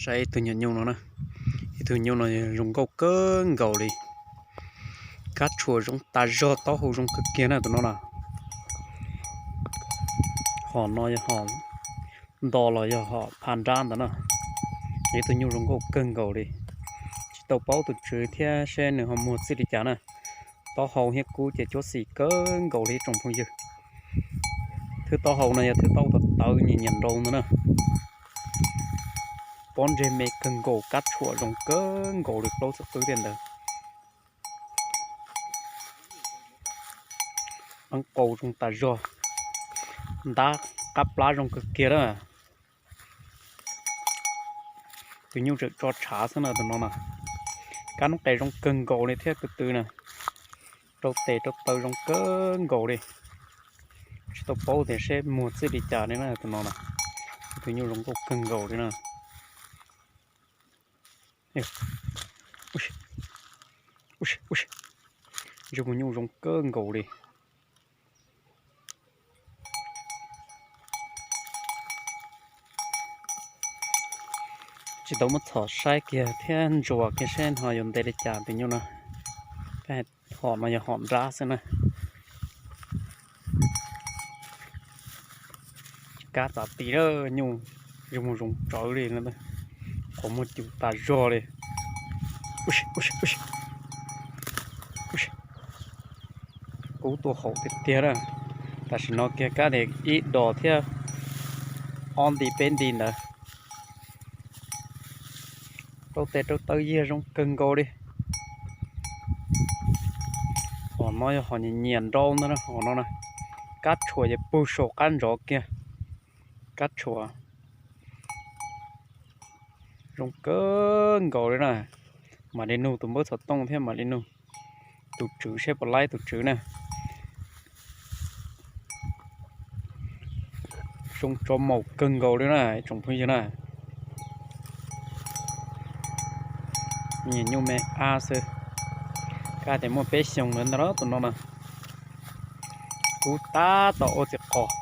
Saib ib tug nyuam nyuj no na, ib tug nyuj no zoo nkauj kawg nkaus li. Kab tshuam zoo tas zog, taub hau zoo kawg kiag na tus no na. Hom no yog hom nto los yog hom pha nrab ntawd na. Ib tug nyuj zoo nkauj kawg nkaus li. Tsis tau paub tus tswv thiab seb nws ho muag txij li cas na. Taub hau thiab kub ces cuab xim kawg nkaus li tsoom phooj ywg. Thwb taub hau no yog thwb taub hau tawv nyias nyias nrau ntawd na. Pob ntseg me kawg nkaus, kab tshuam zoo kawg nkaus li plaub txhiab qwb tiag ntawd. Eeb qau zoo tas zog, ntab qab plab zoo kawg kiag na. Tus nyuj tseem tso tshav xwb na tus no na. Kab noob qes zoo kawg nkaus li thiab kwv tw na. Rau tes rau taw zoo kawg nkaus li. Tsis tau paub tias seb muag txij li cas li na tus no na. Tus nyuj zoo nkauj kawg nkaus li na. Zoo mus nyuj zoo kawg nkaus li. Tsis tau muab txhom saib kiag thiab ntsuas kiag seb ho yuav nte li cas tus nyuj no. Hom no yog hom nrab xwb na. Tsis kab txav ti na, nyuj zoo mus zoo tsawv li, qhov muag cus tas zog li. Kub tua haum tiag tiag na. Tam sim no kiag kab tias ib dos thiab ob nti peb nti ntawd. Rau tes rau taw yag zoo kawg nkaus li. Hom no yog hom nyias nyias nrau ntag, hom no na. Kab tshuam ces pug saum qab ntsov kiag. Kab tshuam zoo kawg nkaus li na. Mam li nug tus npawb xov tooj thiab mam li nug tus tswv seb puas laib tus tswv na. Zoo tso maum kawg nkaus li na tsoom phooj ywg na. Nyuj me ab xwb, kab tias muaj peb xyoos ntawd ntag tus no na. Kub tab tom ua txiv qos.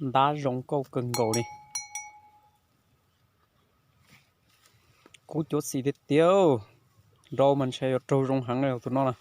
Ntab zoo nkauj kawg nkaus li. Kub cuav xim tiag tiag. Nrau mas ntshai yuav raug zoo heev tus no na.